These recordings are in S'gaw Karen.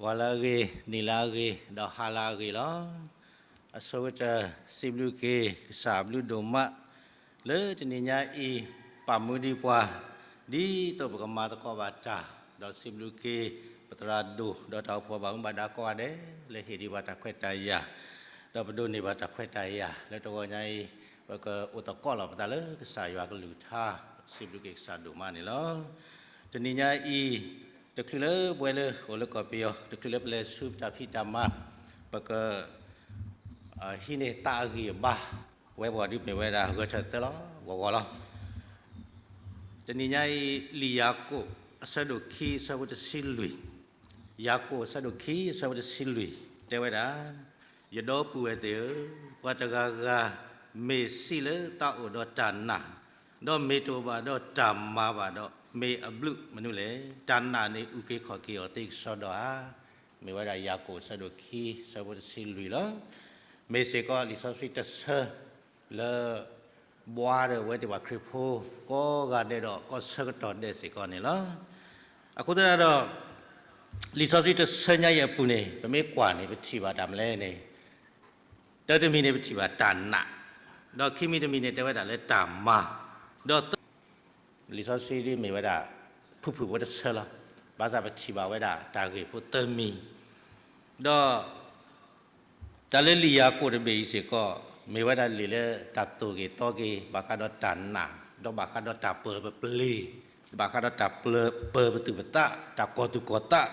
ပှၤလၢအဂ့ၤ, နံၤလၢအဂ့ၤ, ဒီးဟါလၢအဂ့ၤလီၤ. အဆိကတၢၢ် စံးဘျုးက့ၤ ကစၢ်အဘျုးဒိၣ်မး လၢတနံၤညါအံၤ ပာ်မူဒံးပှၤ ဒ်သိးပကမၤသကိးဘၣ်တၢ်, ဒီးစံးဘျုးက့ၤ ပသရၣ်ဒိၣ် ဒီးတၢ်အိၣ်ဖှိၣ်ဘၣ်မူဘၣ်ဒါကိးဂၤဒဲး လၢဟ့ၣ်ဒံးဘၣ်တၢ်ခွဲးတၢ်ယာ်, ဒီးပဒိးန့ၢ်ဘၣ်တၢ်ခွဲးတၢ်ယာ် လၢတဂီၤညါအံၤ ပကအိၣ်သကိးလီၤပသးလၢကစၢ်ယွၤကလုၢ်ကထါ, စံးဘျုးက့ၤကစၢ်ဒိၣ်မးန့ၣ်လီၤ. တနံၤညါအံၤ တချုးလၢပဝဲလၢအိၣ်လၢကီၢ်ပယီၤ, တချုးလၢပလဲၤဆူပတၢ်ဖံးတၢ်မၤ, ပက ဟံးန့ၢ်သးအဂံၢ်အဘါ, ဝဲပှၤဒုးမ့ၢ်ဝဲဒၣ်ဂဲၤထၢၣ်သၢလီၤ, ဂီၤဂီၤလီၤ. တနံၤညါအံၤ လံာ်ယၤကိာ် အဆၢဒိၣ်ခံ အဆၢဖိတဆံလွံၢ်, ယၤကိာ်အဆၢဒိၣ်ခံ အဆၢဖိတဆံလွံၢ် တဲဝဲဒၣ်, ယဒီပုၢ်ဝဲၢ်သ့ၣ်ဧၢ, ပှၤတဂၤဂၤ မ့ၢ်စံးလၢသးအိၣ်ဒီးတၢ်နာ်, ဒီးမ့ၢ်တအိၣ်ဘၣ်ဒီးတၢ်မၤဘၣ်ဒီး မ့ၢ်အဘျုးမနုၤလဲၣ်. တၢ်နာ်န့ၣ်အုၣ်က့ၤခီၣ်က့ၤအီၤသ့ကစီဒီဧါ. မ့ၢ်ဝဲဒၣ်ယၤကိာ်အဆၢဒိၣ်ခံ အဆၢဖိတဆံလွံၢ်လီၤ. မ့ၢ်စ့ၢ်ကီးလံာ်စီဆှံတဆၢ လၢ ဘှါဒီးအဝဲသ့ၣ်ပှၤခရံာ်ဖိ ကိးဂၤဒဲးဒီးကီၢ်ဆၢကတီၢ်ဒဲးစ့ၢ်ကီးန့ၣ်လီၤ. အဃိသတးဒီး လံာ်စီဆှံတဆၢညါအံၤအပူၤန့ၣ် ပမ့ၢ်ကွၢ်န့ၣ် ပထံၣ်ဘၣ်တၢ်မနုၤလဲၣ်န့ၣ်, တၢ်တမံၤန့ၣ် ပထံၣ်ဘၣ်တၢ်နာ်, ဒီးခံမံၤတမံၤန့ၣ် တဲဝဲဒၣ်လၢတၢ်မၤ, ဒီးသၢ လံာ်စီဆှံဒ်မ့ၢ်ဝဲဒၣ် ဖုၣ်ဖုၣ်ဖိတဆၢလီၤ. ဘၣ်ဆၣ်ပထံၣ်ဘၣ်ဝဲဒၣ်တၢ်ဂ့ၢ်ဖိသၢမံၤ, ဒီး တၢ်လၢလံာ်ယၤကိာ်တဘ့ၣ်အံၤစ့ၢ်ကီး မ့ၢ်ဝဲဒၣ်လံာ်လၢတၢ်သိၣ်က့ၤသီက့ၤ ဘၣ်ဃးဒီးတၢ်နာ်, ဒီးဘၣ်ဃးဒီးတၢ်ပၢၤပပျ့ၤ, ဘၣ်ဃးဒီးတၢ်ပၢၤပသူၣ်ပသး, တၢ်ကီၤသူၣ်ကီၤသး,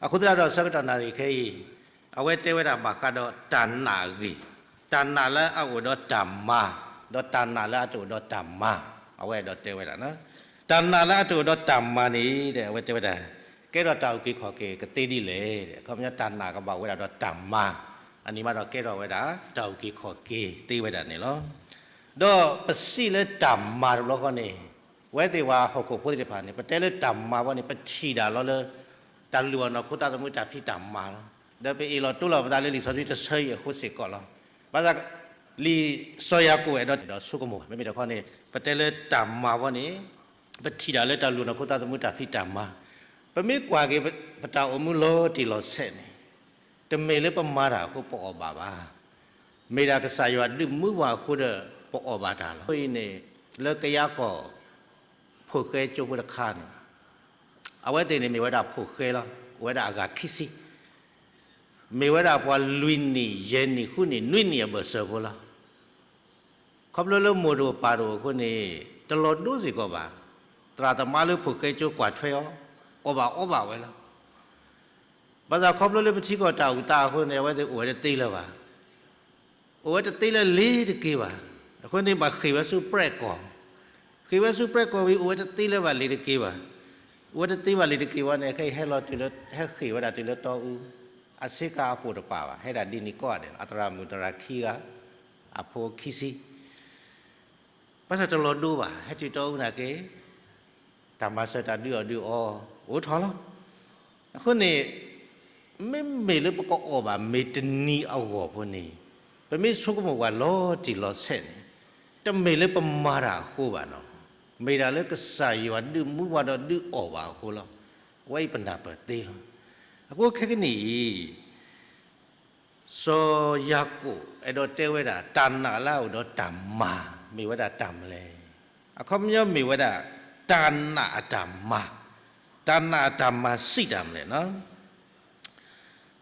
အဃိသတးဒီးဆၢကတီၢ်နၣ်ရံၣ်ခဲအံၤ, အဝဲတဲဝဲဒၣ်ဘၣ်ဃးဒီးတၢ်နာ်အဂ့ၢ်, တၢ်နာ်လၢအအိၣ်ဒီးတၢ်မၤ, ဒီးတၢ်နာ်လၢအတအိၣ်ဒီးတၢ်မၤ, အဝဲအဲၣ်ဒိးတဲဝဲဒၣ်, တၢ်နာ်လၢအတအိၣ်ဒီးတၢ်မၤန့ၣ်ဒီး အဝဲတဲဝဲဒၣ်, ကဲထီၣ်တၢ်အုၣ်က့ၤခီၣ်က့ၤကသ့ဒ်လဲၣ်, အခီပညီတၢ်နာ်ကဘၣ်အိၣ်ဝဲဒၣ်ဒီးတၢ်မၤ, အန့ၣ်မးဒီးကဲထီၣ်ဝဲဒၣ် တၢ်အုၣ်က့ၤခီၣ်က့ၤသ့ဝဲဒၣ်န့ၣ်လီၤ. ဒီးပစံးလၢတၢ်မၤတဘျီဃီန့ၣ်, ဝဲသ့ၣ်ပှၤဟီၣ်ခိၣ်ဖိသ့ၣ်တဖၣ်န့ၣ် ပတဲလၢတၢ်မၤဘီန့ၣ် ပထံၣ်ဒၣ်လီၤလၢ တၢ်လုၢ်အီၣ်နီၢ်ခိသးသမူတၢ်ဖံးတၢ်မၤလီၤ. ဒီးပအ့ၣ်လီၤတိလိာ်ပသးလၢလံာ်စီဆှံတဆၢအံၤအဃိစ့ၢ်ကီးလီၤ. ဘၣ်ဆၣ် လံာ်စီၤယၤကိာ်အဲၣ်ဒိးဒီးဆိကမိၣ်ဘၣ်, မ့မ့ၢ်တခီန့ၣ် ပတဲလၢတၢ်မၤဘီန့ၣ် ပထံၣ်ဒၣ်လၢတၢ်လုၢ်အီၣ်နီၢ်ခိသးသမူတၢ်ဖံးတၢ်မၤ, ပမ့ၢ်ကွၢ်က့ၤ ပတၢ်အိၣ်မူလီၤတံၢ်လီၤဆဲးန့ၣ်, တမ့ၢ်လၢပမၤတၢ်အဃိပအီၣ်ဘၣ်ဘၣ်. မ့ၢ်ဒၣ်ကစၢ်ယွၤဒုးမူပှၤအဃိဒီး ပအီၣ်ဘၣ်တၢ်လီၤ. အဃိအံၤန့ၣ် လၢကယၤကီၢ် ဖိၣ်ဃဲကၠိဖိတခါန့ၣ်, အဝဲသ့ၣ်န့ၣ်မ့ၢ်ဝဲဒၣ်ဖိၣ်ဃဲလီၤ. အိၣ်ဝဲဒၣ်အဂၤခံဆံ, မ့ၢ်ဝဲဒၣ်ပှၤလွံၢ်နံၣ်, ယဲၢ်နံၣ်, ဃုနံၣ်, နွံနံၣ်အဘၢၣ်စၢၤဖိလီၤ. ခီဖျိလၢမိၢ်တအိၣ်ပၢ်တအိၣ်အဃိန့ၣ် တလီၤဒိစ့ၢ်ကီးဘၣ်. သရၣ်သမါလၢဖိၣ်ဃဲကၠိကွၢ်ထွဲအီၤ, အီၣ်ဘၣ်အီဘၣ်ဝဲလီၤ. ဘၣ်ဆၣ်ခီဖျိလၢပထံကီၢ်တၢ်အုၣ်သးအဃိန့ၣ် အဝဲသ့ၣ်အိၣ်ဝဲတသ့လၢၤဘၣ်. အိၣ်ဝဲတသ့လၢၤလ့ၤတက့ၤဘၣ်. အဃိန့ၣ် ဘၣ်ဃ့ၢ်ဝဲဆူပြဲၣ်ကီၢ်, ဃ့ၢ်ဝဲဆူပြဲၣ်ကီၢ်ဝံၤ အိၣ်ဝဲတသ့လၢၤဘၣ်လ့ၤတက့ၤဘၣ်. အိၣ်ဝဲတသ့ဘၣ်လ့ၤတက့ၤဘၣ်န့ၣ် ခဲအံၤဟဲလီၤတုၤလၢ ဟဲဃ့ၢ်ဝဲဒၣ်တုၤလၢတီအူ, အဆ့ကၤအပိာ်တပၤဘၣ်, ဟဲဒၣ်ဒ်န့ၣ်ကိးဂၤဒဲးလီၤ. အသရၣ်မုၣ်သရၣ်ခံဂၤ, အဖိခံဆံ ဘၣ်ဆၣ်တလီၤဒိဘၣ်, ဟဲတုၤတီအူနာ်က့, တၢ်မၤစၢၤတၢ်ဒုးအီၣ်ဒုးအီအိၣ်ထီၣ်လီၤ. အဃိန့ၣ် မ့မ့ၢ်လၢပကအီၣ်ဘၣ်မ့ၢ်တနံၤအဂီၢ်ဖိန့ၣ်, ပမ့ၢ်ဆိကမိၣ်ပှၤလီၤတံၢ်လီၤဆဲးန့ၣ်, တမ့ၢ်လၢပမၤတၢ်အဃိဘၣ်နီၤ, မ့ၢ်ဒၣ်လၢကစၢ်ယွၤဒုးမူပှၤဒီးဒုးအီၣ်ဘၣ်အဃိလီၤ. အဝဲအံၤပနၢ်ပၢၢ်သ့လီၤ. အဃိခဲကနံၣ်အံၤ စီၤယၤကိာ်အဲၣ်ဒိးတဲဝဲဒၣ် တၢ်နာ်လၢအအိၣ်ဒီးတၢ်မၤ မ့ၢ်ဝဲဒၣ်တၢ်မနုၤလဲၣ်. အခီပညီမ့ၢ်ဝဲဒၣ် တၢ်နာ်အတၢ်မၤ, တၢ်နာ်အတၢ်မၤစံးတၢ်မနုၤလဲၣ်.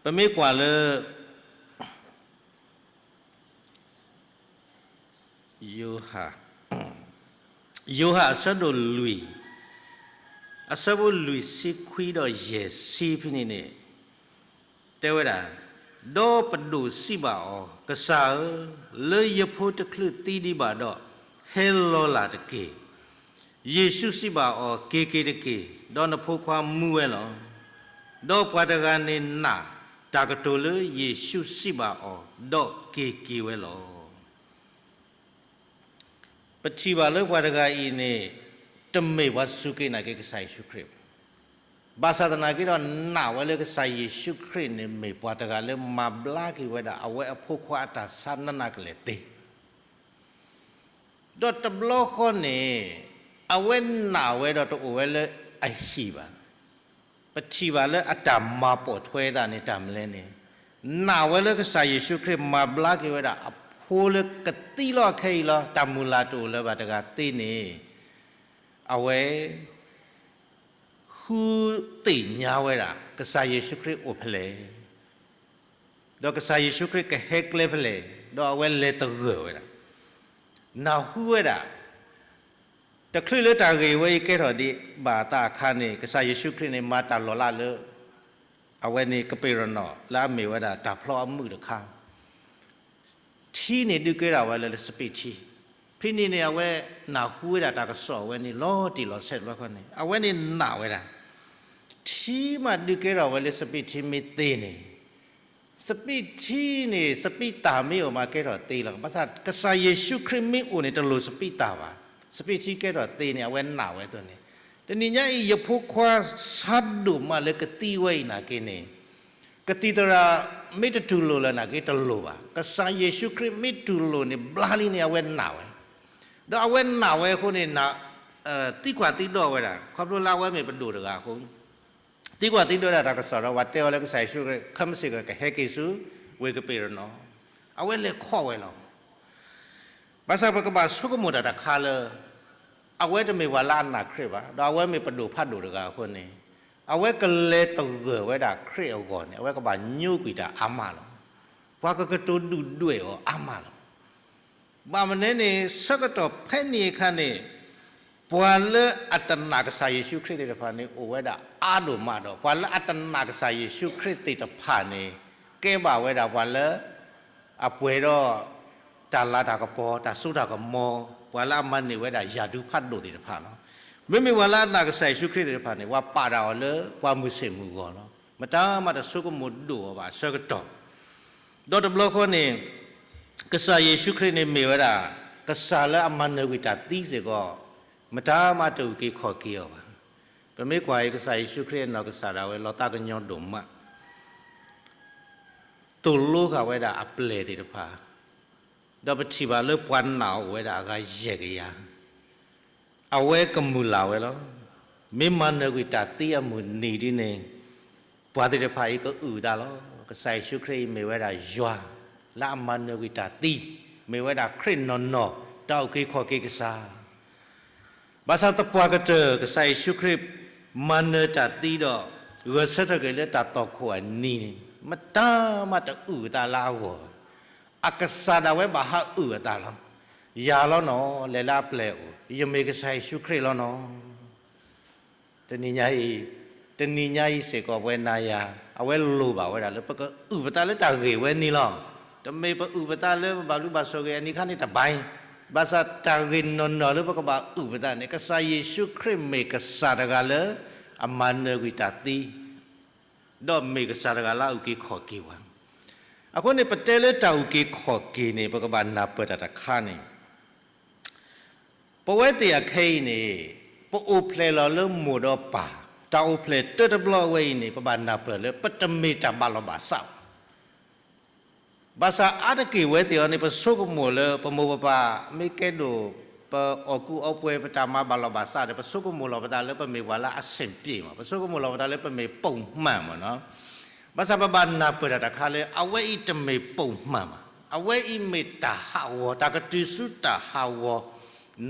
ပမ့ၢ်ကွၢ်လၢ ယိၤဟၣ်, ယိၤဟၣ်အဆၢဒိၣ်လွံၢ်, အဆၢဖိလွံၢ်ဆံခွံဒီးယဲၢ်ဆံဖဲန့ၣ်န့ၣ် တဲဝဲဒၣ်, ဒီးပဒိၣ်စံးဘၣ်အီၤ, ကစၢ်ဧၢ, လၢယဖိတချုးသံဒံးဘၣ်ဒီး, ဟဲလီၤလာ်တက့ၢ်. ယ့ၣ်ၡူးစံးဘၣ်အီၤ, က့ၤက့ၤတက့ၢ်, ဒီးနဖိခွါမူဝဲလီၤ. ဒီးပှၤတဂၤန့ၣ်နာ်တၢ်ကတိၤလၢယ့ၣ်ၡူးစံးဘၣ်အီၤ, ဒီးက့ၤက့ၤဝဲလီၤ. ပထံၣ်ဘၣ်လၢပှၤတဂၤအံၤန့ၣ် တမ့ၢ်ပှၤစူၢ်က့ၤနာ်က့ၤကစၢ်ယ့ၣ်ၡူးခရံာ်ဘၣ်. ဘၣ်ဆၣ်သနာ်က့ဒီး နာ်ဝဲလၢကစၢ်ယ့ၣ်ၡူးခရံာ်န့ၣ် မ့ၢ်ပှၤတဂၤလၢမၤဘျါက့ၤဝဲဒၣ်အဝဲအဖိခွါအတၢ်ဆါနးနးကလဲာ်သ့ ဒီးတဘျီဃီန့ၣ် အဝဲနာ်ဝဲဒီးတအိၣ်ဝဲလၢအဟံၣ်ဘၣ်. ပထံၣ်ဘၣ်လၢအတၢ်မၤပိာ်ထွဲသးန့ၣ် တၢ်မနုၤလဲၣ်န့ၣ်, နာ်ဝဲလၢကစၢ်ယ့ၣ်ၡူးခရံာ်မၤဘျါက့ၤဝဲဒၣ်အဖိလၢကသံလီၤအခဲအံၤလီၤ, တၢ်မုၢ်လၢ်တအိၣ်လၢၤဘၣ်တဂၤသ့န့ၣ်, အဝဲ ဃုသ့ၣ်ညါဝဲဒၣ် ကစၢ်ယ့ၣ်ၡူးခရံာ်အိၣ်ဖဲလဲၣ်, ဒီးကစၢ်ယ့ၣ်ၡူးခရံာ်ကဟဲကျဲဖဲလဲၣ်, ဒီးအဝဲလဲၤသဂၢၢ်ဝဲဒၣ်, နၢ်ဟူဝဲဒၣ် တချုးလၢတၢ်ဂ့ၢ်ဝဲအံၤကဲထီၣ်ဒံးဘၣ်အသးအခါန့ၣ် ကစၢ်ယ့ၣ်ၡူးခရံာ်န့ၣ် မၤတၢ်လီၤလးလၢ အဝဲန့ၣ်ကပ့းရနီၣ် လၢအမ့ၢ်ဝဲဒၣ်တၢ်ဖျီအမုၢ်တခါ ထံန့ၣ်ဒုးကဲထီၣ်ဝဲလၢ လၢစပံးထံ, ဖဲန့ၣ်န့ၣ် အဝဲနၢ်ဟူဝဲဒၣ်တၢ်ကစီၣ်ဝဲန့ၣ် လီၤတံၢ်လီၤဆဲးတဘျီဃီန့ၣ် အဝဲန့ၣ်နာ်ဝဲဒၣ်, ထံမးဒုးကဲထီၣ်ဝဲလၢစပံးထံမ့ၢ်သ့န့ၣ်, စပံးထံန့ၣ် စပံးတၢ်မ့ၢ်အိၣ်မးကဲထီၣ်သ့လီၤ. ဘၣ်ဆၣ်ကစၢ်ယ့ၣ်ၡူးခရံာ်မ့ၢ်အိၣ်န့ၣ် တလိၣ်စပံးတၢ်ဘၣ်. စပံးထံကဲထီၣ်သ့န့ၣ် အဝဲနာ်ဝဲအသိးန့ၣ်, တနံၤညါအံၤ ယဖိခွါဆါဒိၣ်မးလၢကသံဝဲအံၤနာ်က့န့ၣ်, ကသံၣ်သရၣ်မ့ၢ်တတူၢ်လိာ်လၢၤနာ်က့ တလိၣ်ဘၣ်. ကစၢ်ယ့ၣ်ၡူးခရံာ်မ့ၢ်တူၢ်လိာ်န့ၣ် ဘျါလံန့ၣ် အဝဲနာ်ဝဲ, ဒီးအဝဲနာ်ဝဲအဃိန့ၣ် သံကွၢ်သံဒိးဝဲဒၣ် ခီဖျိလၢအဝဲမ့ၢ်ပဒိၣ်တဂၤအဃိ သံကွၢ်သံဒိးဒၣ်တၢ်ကစီၣ်ဒီး ပှၤတဲအီၤလၢကစၢ်ယ့ၣ်ၡူးခရံာ် ခဲမုၢ်ဆ့ၣ်ကဟဲက့ၤဆူ ဝ့ၢ်ကပ့းရနီၣ်, အဝဲလဲၤခီၣ်ဝဲလီၤ. ဘၣ်ဆၣ်ပကဘၣ်ဆိကမိၣ်တၢ်တခါလၢ အဝဲတမ့ၢ်ပှၤလၢအနာ်ခရံာ်ဘၣ်, ဒီးအဝဲမ့ၢ်ပဒိၣ်ဖးဒိၣ်တဂၤအဃိန့ၣ်, အဝဲကလဲၤသဂၢၢ်ဝဲဒၣ်ခရံာ်အဂီၢ်န့ၣ် အဝဲကဘၣ်ညိကွံာ်တၢ်အါမးလီၤ. ပှၤကကတိၤဒုၣ်ဒွဲၣ်အီၤအါမးလီၤ. ဘၣ်မနုၤန့ၣ် ဆၢကတီၢ်ဖဲန့ၣ်အခါန့ၣ် ပှၤလၢအတနာ်ကစၢ်ယ့ၣ်ၡူးခရံာ်သ့ၣ်တဖၣ်န့ၣ် အိၣ်ဝဲဒၣ်အါဒိၣ်မးဒီး ပှၤလၢအတနာ်ကစၢ်ယ့ၣ်ၡူးခရံာ်သ့ၣ်တဖၣ်န့ၣ် ကဲဘၣ်ဝဲဒၣ်ပှၤလၢ အပှဲၤဒီး တၢ်လၤတၢ်ကပီၤ တၢ်စိတၢ်ကမီၤ ပှၤလၢအမၤန့ၢ်ဝဲဒၣ်ယၣ်ဒူဖးဒိၣ်သ့ၣ်တဖၣ်လီၤ. မ့မ့ၢ်ပှၤလၢအနာ်ကစၢ်ယ့ၣ်ၡူးခရံာ်သ့ၣ်တဖၣ်န့ၣ် ပှၤပာ်တၢ်အီၤလၢပှၤမုၢ်ဆ့ၣ်မုၢ်ဂီၤလီၤ. မတၤမးတဆိကမိၣ်ဒိၣ်အီၤဘၣ်အဆၢကတီၢ် ဒီးတဘျီဃီန့ၣ် ကစၢ်ယ့ၣ်ၡူးခရံာ်န့ၣ်မ့ၢ်ဝဲဒၣ် ကစၢ်လၢအမၤနၢၤကွံာ်တၢ်သံစ့ၢ်ကီး မတၤမးတအုၣ်က့ၤခီၣ်က့ၤအီၤဘၣ်. ပမ့ၢ်ကွၢ်အံၤ ကစၢ်ယ့ၣ်ၡူးခရံာ်အနီၢ်ကစၢ်ဒၣ်ဝဲ လီၤသးကညီၤဒိၣ်မး သိၣ်လိဃာ်ဝဲဒၣ်အပျဲၢ်သ့ၣ်တဖၣ်, ဒီးပထံၣ်ဘၣ်လၢပှၤနာ်အီၤအိၣ်ဝဲဒၣ်အဂၤယဲၢ်ကယၤ, အဝဲကမုၢ်လၢ်ဝဲလီၤ. မ့ၢ်မၤနၢၤကွံာ်တၢ်သံအမုၢ်နံၤဒ်န့ၣ် ပှၤသ့ၣ်တဖၣ်အံၤကအုၣ်အသးလီၤ. ကစၢ်ယ့ၣ်ၡူးခရံာ်အံၤမ့ၢ်ဝဲဒၣ်ယွၤ လၢအမၤနၢၤကွံာ်တၢ်သံ, မ့ၢ်ဝဲဒၣ်ခရံာ်နီၢ်နီၢ် တၢ်အုၣ်က့ၤခီၣ်က့ၤကစၢ် ဘၣ်ဆၣ်သပှၢ်ကတၢၢ် ကစၢ်ယ့ၣ်ၡူးခရံာ် မၤနၢၤတၢ်သံဒီး ဂဲၤဆၢထၢၣ်က့ၤလၢတၢ်တီၢ်ခိၣ်အနံၤန့ၣ် မတၤမးတအုၣ်အသးလၢအဂီၢ်ဘၣ်. အကစၢ်ဒၣ်ဝဲဘၣ်ဟးအုၣ်အသးလီၤ. ယၤလီၤနီၤ လဲၤလၢအပျဲၢ်အအိၣ် ယမ့ၢ်ကစၢ်ယ့ၣ်ၡူးခရံာ်လီၤနီၤ တနံၤညါအံၤ, တနံၤညါအံၤစ့ၢ်ကီး ပဝဲနၤယၤ အဝဲလိၣ်ဘၣ်ဝဲဒၣ်လၢပကအုၣ်ပသးလၢတၢ်ဂ့ၢ်ဝဲန့ၣ်လီၤ. တမ့ၢ်ပအုၣ်ပသးလၢပဘၣ်ဘျုးဘၣ်ဆိၣ်ဂ့ၤအနံၤခါန့ၣ်တဘၣ်အံၤ, ဘၣ်ဆၣ်တၢ်ဂ့ၢ်နီၢ်နီၢ်လၢပကဘၣ်အုၣ်ပသးန့ၣ် ကစၢ်ယ့ၣ်ၡူးခရံာ်မ့ၢ်ကစၢ်တဂၤလၢ အမၤနၢၤကွံာ်တၢ်သံ ဒီးမ့ၢ်ကစၢ်တဂၤလၢအအုၣ်က့ၤခီၣ်က့ၤပှၤ. အဃိန့ၣ် ပတဲလၢတၢ်အုၣ်က့ၤခီၣ်က့ၤန့ၣ် ပကဘၣ်နၢ်ပၢၢ်တၢ်တခါန့ၣ် ပဝဲသ့ၣ်အခဲအံၤန့ၣ် ပအိၣ်ဖျဲၣ်လီၤလၢမိၢ်ဒီးပၢ်, တၢ်အိၣ်ဖျဲၣ်တၢတဘျီဝဲအံၤန့ၣ် ပဘၣ်နၢ်ပၢၢ်လၢ ပတမ့ၢ်တၢ်ဘၣ်လီၤဘၣ်စးဘၣ်. ဘၣ်ဆၣ်အါတက့ၢ်ဝဲသ့ၣ်အံၤန့ၣ် ပဆိကမိၣ်လၢပမိၢ်ပပၢ် မ့ၢ်ကဲဒိၣ် ပအီၣ်ကူအီပှဲၤ ပတၢ်မၤဘၣ်လီၤဘၣ်စးဒီး ပဆိကမိၣ်လီၤပသးလၢပမ့ၢ်ပှၤလၢအဆင်ပြေမး, ပဆိကမိၣ်လီၤပသးလၢပမ့ၢ်ပိာ်မၢ်မးနီၤ. ဘၣ်ဆၣ်ပဘၣ်နၢ်ပၢၢ်တၢ်တခါလၢ အဝဲအံၤတမ့ၢ်ပိာ်မၢ်ဘၣ်, အဝဲအံၤမ့ၢ်တၢ်ဟးဂီၤ, တၢ်ကတုၤဆူတၢ်ဟးဂီၤ,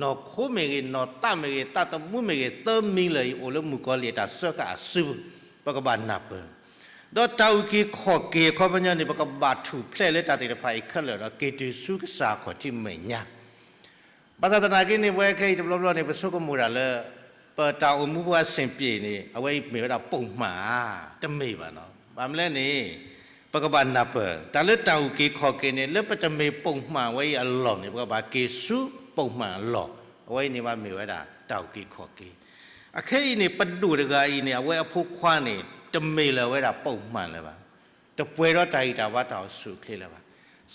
နီၢ်ခိမ့ၢ်ဂ့ၤ, နီၢ်သးမ့ၢ်ဂ့ၤ, သးသမူမ့ၢ်ဂ့ၤ, သၢမံၤလၢာ်အံၤ အိၣ်လၢမုၣ်ကီၤလံၢ်အတၢ်စၢဃာ်အစုပူၤ, ပကဘၣ်နၢ်ပၢၢ် ဒီးတၢ်အုၣ်က့ၤခီၣ်က့ၤအခီပညီန့ၣ် ပကဘၣ်ထူၣ်ဖျဲးလၢတၢ်သ့ၣ်တဖၣ်အံၤခဲလၢာ်ဒီး က့ၤတုၤဆူကစၢ်အခီၣ်ထံးမဲာ်ညါ. ဘၣ်ဆၣ်သနာ်က့န့ၣ် ပဝဲခဲအံၤတဘျီဘျီန့ၣ် ပဆိကမိၣ်တၢ်လၢ ပတၢ်အိၣ်မူပူၤအဆင်ပြေန့ၣ် အဝဲအံၤမ့ၢ်ဝဲဒၣ်ပိာ်မၢ်ဧါ, တမ့ၢ်ဘၣ်နီၤ. ဘၣ်မနုၤလဲၣ်န့ၣ် ပကဘၣ်နၢ်ပၢၢ် တၢ်လၢတၢ်အုၣ်က့ၤခီၣ်က့ၤန့ၣ် လၢပတမ့ၢ်ပိာ်မၢ်ဝဲအံၤအလီၢ်န့ၣ် ပကဘၣ်က့ၤဆူပိာ်မၢ်အလီၢ်, အဝဲအံၤန့ၣ်ဘၣ်မ့ၢ်ဝဲဒၣ်တၢ်အုၣ်က့ၤခီၣ်က့ၤ. အခဲအံၤန့ၣ် ပဒိၣ်တဂၤအံၤန့ၣ် အဝဲအဖိခွါန့ၣ် တမ့ၢ်လၢၤဝဲဒၣ်ပိာ်မၢ်လၢၤဘၣ်, တပှဲၤဒီးတၢ်ဂံၢ်တၢ်ဘါတၢ်အိၣ်ဆူၣ်အိၣ်ချ့လၢၤဘၣ်.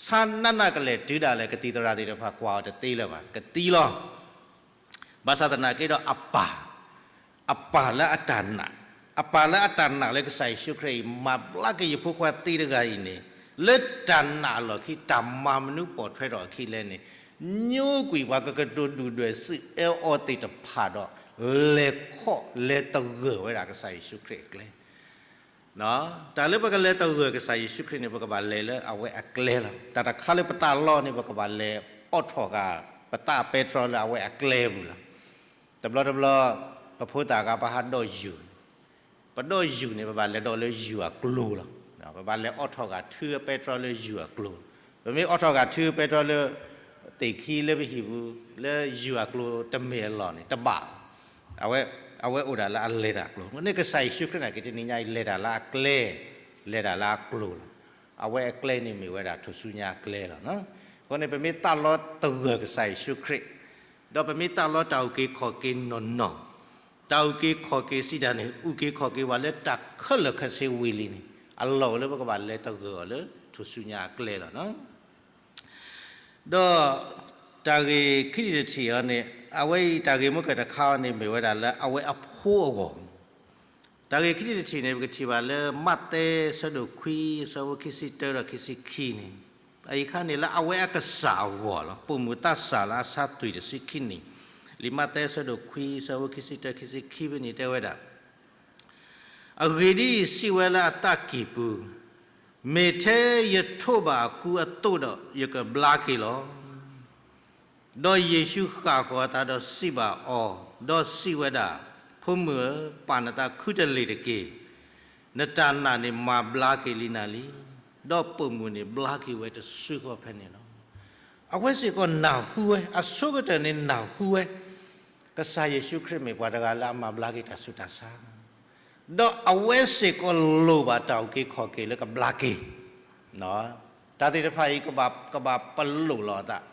ဆါနးနးကလဲာ်တုၤဒၣ်လဲာ် ကသံၣ်သရၣ်သ့ၣ်တဖၣ်ကွၢ်အီၤတသ့လၢၤဘၣ်, ကသံလီၤ. ဘၣ်ဆၣ်သနာ်က့ဒီးအပၢ်, အပၢ်လၢအတၢ်နာ်, အပၢ်လၢအတၢ်နာ်လၢကစၢ်ယ့ၣ်ၡူးခရံာ်အံၤ မၤဘျါက့ၤယဖိခွါသံတဂၤအံၤန့ၣ် လၢတၢ်နာ်အလီၢ်ခံ တၢ်မၤမနုၤပိာ်ထွဲထီၣ်အခံလဲၣ်န့ၣ် ညိကွံာ်ပှၤကကတိၤဒုၣ်ဒွဲၣ်စံးအၢအီၤသ့ၣ်တဖၣ်ဒီး လဲၤခီၣ်လဲၤသဂၢၢ်ဝဲဒၣ်ကစၢ်ယ့ၣ်ၡူးခရံာ်အကျဲ တၢ်လၢပကလဲၤသဂၢၢ်ကစၢ်ယ့ၣ်ၡူးခရံာ်န့ၣ် ပကဘၣ်လဲၤလၢအဝဲအကျဲလီၤ. တၢ်တခါလၢပတၢ်လီၢ်န့ၣ် ပကဘၣ်လဲၤအိးထီၣ်ဃာ် ပသးပဲတြီလၢအဝဲအကျဲပူၤလီၤ. တဘျီတဘျီ ပဖိသၣ်ဂၤပဟးဒိးယုၢ် ပဒိးယုၢ်န့ၣ် ပဘၣ်လဲၤဒိးလၢယုၢ်အကျိၤလီၤ. ပဘၣ်လဲၤအိးထီၣ်ဃာ်ထုပဲတြီလၢယုၢ်အကျိၤလီၤ. ပမ့ၢ်အိးထီၣ်ဃာ်ထုပဲတြီလၢ သ့ၣ်ခံလၢပဟံၣ်ပူၤ လၢယုၢ်အကျိၤတမ့ၢ်အလီၢ်န့ၣ် တဘၣ်. အဝဲအိၣ်ဒၣ်လၢအလဲၤတၢ်အကျိၤန့ၣ် ကစၢ်ယ့ၣ်ၡူးခရံာ်န့ၣ်က့ၤတနံၤညါအံၤ လဲၤတၢ်လၢအကျဲ, လဲၤတၢ်လၢအကျိၤလီၤ. အဝဲအကျဲန့ၣ်မ့ၢ်ဝဲဒၣ်ထူၣ်စုညါအကျဲလီၤ. အဃိန့ၣ် ပမ့ၢ်သးလီသဂၢၢ်ကစၢ်ယ့ၣ်ၡူးခရံာ် ဒီးပမ့ၢ်သးလီတၢ်အုၣ်က့ၤခီၣ်က့ၤနီၢ်နီၢ်, တၢ်အုၣ်က့ၤခီၣ်က့ၤစံးတၢ်န့ၣ် အုၣ်က့ၤခီၣ်က့ၤပှၤလၢတၢ်ခဲလၢာ်ခဲဆ့ဝံၤလံန့ၣ် အလီၢ်အိၣ်လၢပကဘၣ်လဲၤသဂၢၢ်အီၤလၢထူၣ်စုညါအကျဲလီၤ. ဒီးတၢ်ဂ့ၢ်ခံထံၣ်တထံၣ်အံၤန့ၣ် အဝဲအံၤတၢ်ဂ့ၢ်မုၢ်ကၢၢ်တခါအံၤန့ၣ် မ့ၢ်ဝဲဒၣ်လၢအဝဲအဖိအဂီၢ် တၢ်ဂ့ၢ်ခံထံၣ်တထံၣ်န့ၣ် ပကထံၣ်ဘၣ်လၢမးသဲအဆၢဒိၣ်ခွံ အဆၢဖိခံဆံတၢဒီးခံဆံခံန့ၣ်, အအံၤခါန့ၣ်လၢအဝဲအကစၢ်အဂီၢ်လီၤ. ပိာ်မုၣ်သးစၢ်လၢအဆါသွံၣ်တဆံခံနံၣ်, လံာ်မးသဲအဆၢဒိၣ်ခွံ အဆၢဖိခံဆံတၢ ခံဆံခံဖဲန့ၣ်တဲဝဲဒၣ် အဂ့ၢ်ဒ်အံၤ, စံးဝဲလၢအသးကံၢ်ပူၤ, မ့ၢ်ထဲယထိးဘၣ်အကူအသိးဒီး ယကဘျါက့ၤလီၤ. ဒီးယ့ၣ်ၡူးဃၣ်ဃီၤအသးဒီးစံးဘၣ်အီၤ, ဒီးစံးဝဲဒၣ်, ဖိမုၣ်ဧၢ, ပာ်နသးခူတလ့ၢ်တက့ၢ်. နတၢ်နာ်န့ၣ်မၤဘျါက့ၤလံနၤလံ. ဒီးပိာ်မုၣ်န့ၣ်ဘျါက့ၤဝဲတစုဃီဖဲန့ၣ်လီၤ. အဝဲစ့ၢ်ကီးနၢ်ဟူဝဲ, အဆိကတၢၢ်န့ၣ်နၢ်ဟူဝဲ ကစၢ်ယ့ၣ်ၡူးခရံာ်မ့ၢ်ပှၤတဂၤလၢအမၤဘျါက့ၤတၢ်ဆူးတၢ်ဆါ, ဒီးအဝဲစ့ၢ်ကီးလိၣ်ဘၣ်တၢ်အုၣ်က့ၤခီၣ်က့ၤလၢကဘျါက့ၤ တၢ်သ့ၣ်တဖၣ်အံၤ ကဘၣ်ပလီၢ်လီၤအသး,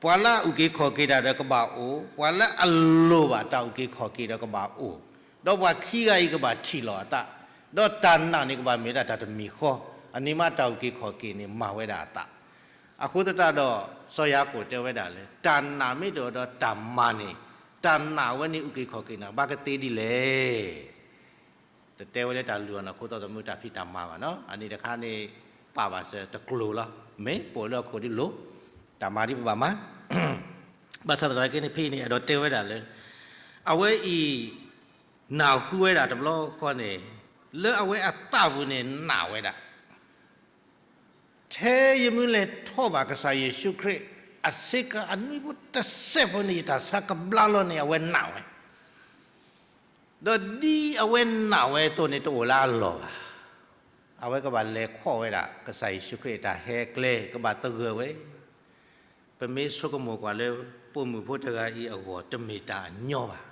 ပှၤလၢအအုၣ်က့ၤခီၣ်က့ၤတၢ်ဒီးကဘၣ်အိၣ်, ပှၤလၢအလိၣ်ဘၣ်တၢ်အုၣ်က့ၤခီၣ်က့ၤဒီးကဘၣ်အိၣ်, ဒီးပှၤခံဂၤအံၤကဘၣ်ထံၣ်လီၤအသး, ဒီးတၢ်နာ်န့ၣ်ကဘၣ်မ့ၢ်ဒၣ်တၢ်တမံၤဃီ, အန့ၣ်မးတၢ်အုၣ်က့ၤခီၣ်က့ၤန့ၣ်မၤဝဲဒၣ်အသး. အဃိသတးဒီး စီၤယၤကိာ်တဲဝဲဒၣ်လၢ တၢ်နာ်မ့ၢ်တအိၣ်ဒီးတၢ်မၤန့ၣ်, တၢ်နာ်ဝဲန့ၣ်အုၣ်က့ၤခီၣ်က့ၤနၤ ဘၣ်ကသ့ဒ်လဲၣ်. တတဲဝဲလၢတၢ်လုၢ်အီၣ်နီၢ်ခိသီၣ်သမူတၢ်ဖံးတၢ်မၤဘၣ်နီၤ, အန့ၣ်တခါန့ၣ် ပာ်ဘၣ်စၢၤတကျိၤလီၤ. မ့ၢ်ပအိၣ်လၢဟီၣ်ခိၣ်ဒ်လိၤ, တၢ်မၤဒ်ပဘၣ်မၤ, ဘၣ်ဆၣ်သနာ်က့န့ၣ် ဖဲအံၤန့ၣ် အဲၣ်ဒိးတဲဝဲဒၣ်လၢ အဝဲအံၤ နၢ်ဟူဝဲဒၣ်တဘျီဃီန့ၣ်, လၢအဝဲအသးပူၤန့ၣ်နာ်ဝဲဒၣ် ထဲယမ့ၢ်လဲၤထီၣ်ဘၣ်ကစၢ်ယ့ၣ်ၡူးခရံာ် အဆ့ကၤအနွံဖိတစဲးဖိန့ၣ် ယတၢ်ဆါကဘျါလီၤန့ၣ် အဝဲနာ်ဝဲ, ဒီးဒ်အဝဲနာ်ဝဲအသိးန့ၣ် တအိၣ်လၢအလီၢ်ဘၣ်. အဝဲကဘၣ်လဲၤခီၣ်ဝဲဒၣ် ကစၢ်ယ့ၣ်ၡူးခရံာ်အတၢ်ဟဲအကျဲ ကဘၣ်သဂၢၢ်ဝဲ ပမ့ၢ်ဆိကမိၣ်ကွၢ်လၢ ပိာ်မုၣ်ဖိတဂၤအံၤအဂီၢ် တမ့ၢ်တၢ်အညီဘၣ်.